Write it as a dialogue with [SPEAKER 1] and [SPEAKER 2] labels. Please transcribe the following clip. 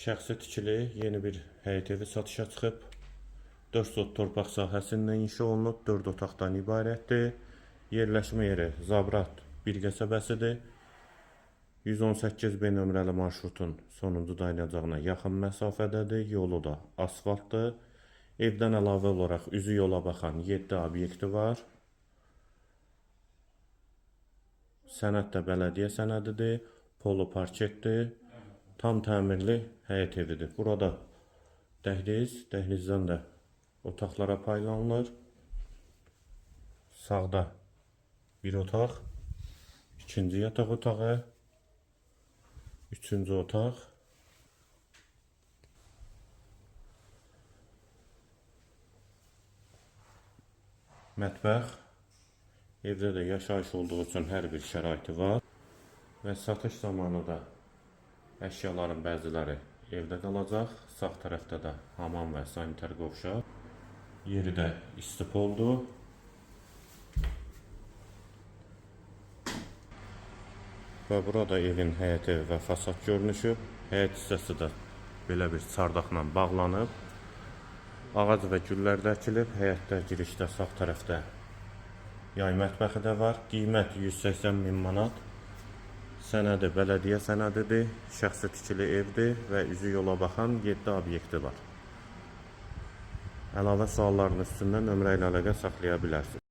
[SPEAKER 1] Şəxsi tikili yeni bir həyət evi satışa çıxıb. 4 sot torpaq sahəsindən inşa olunub, 4 otaqdan ibarətdir. Yerləşmə yeri Zabrat bir qəsəbəsidir. 118 B nömrəli marşrutun sonuncu dayanacağına yaxın məsafədədir. Yolu da asfaltdır. Evdən əlavə olaraq üzü yola baxan 7 obyekti var. Sənəd də bələdiyyə sənədidir. Polu parketdir. Tam təmirli həyət evidir. Burada dəhliz, dəhlizdən də otaqlara paylanılır. Sağda bir otaq, ikinci yataq otağı, üçüncü otaq. Mətbəx. Evdə də yaşayış olduğu üçün hər bir şəraiti var. Və satış zamanı da əşyaların bəziləri evdə qalacaq. Sağ tərəfdə də hamam və sanitar qovşaq. Yeri də istipoldur. Və burada evin həyəti və fasad görünüşü. Həyət hissəsi də belə bir çardaqla bağlanıb. Ağac və güllər də əkilib. Həyətdə girişdə sağ tərəfdə yay mətbəxi də var. Qiymət 180 min manat. Sənədi bələdiyyə sənədidir. Şəxsi tikili evdir və üzü yola baxan 7 obyekti var. Əlavə sualların üstündən nömrə ilə əlaqə saxlaya bilərsiniz.